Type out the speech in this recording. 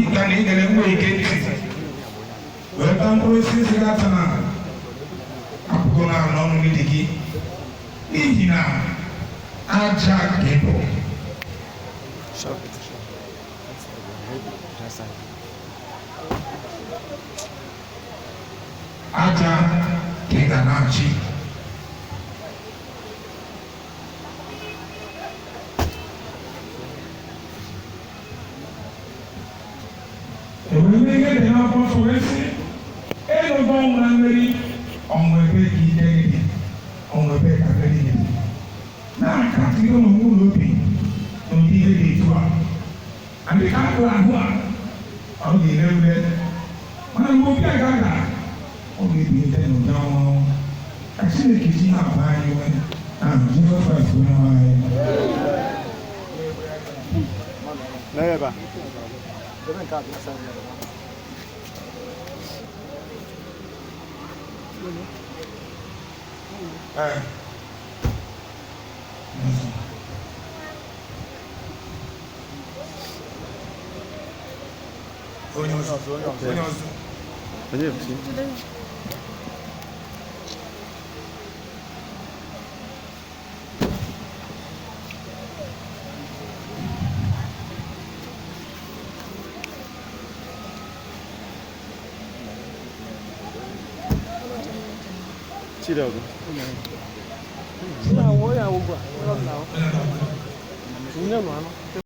Maka na ị gere nwa ike ntị wee taa mkpụrụ osisi sị gị atana, apụgo na n'ọnụ n'ili gị, n'ihi na aja ka ị bụ. Aja ka ị ga na-achị. Ewere ihe dị n'akwụkwọ nsọ wee sị, "Elogo ọnwụ na mmeri, ọnwụ, ebe ka ike gị dị? Ọnwụ, ebe ka mmeri gị dị?" Na-akatịrị ụlọ ụlọ obi n'ụdị ihe dị etu a adị ka akpụ ahụ a, ọ ga-ere ure, mana mgbe obi aga gara, ọ ga-ebilite n'ụdị ọhụrụ. Ka Chineke ji ha abụọ anyị nwee na Jizọs Kraịst onye nwe anyị. N'ebe a. Ebe nke a dị asa ya. Ee. Onye ọzọ, onye ọzọ. Onye bụ chi? Chidiogo. Na-awụ ya ugbu a.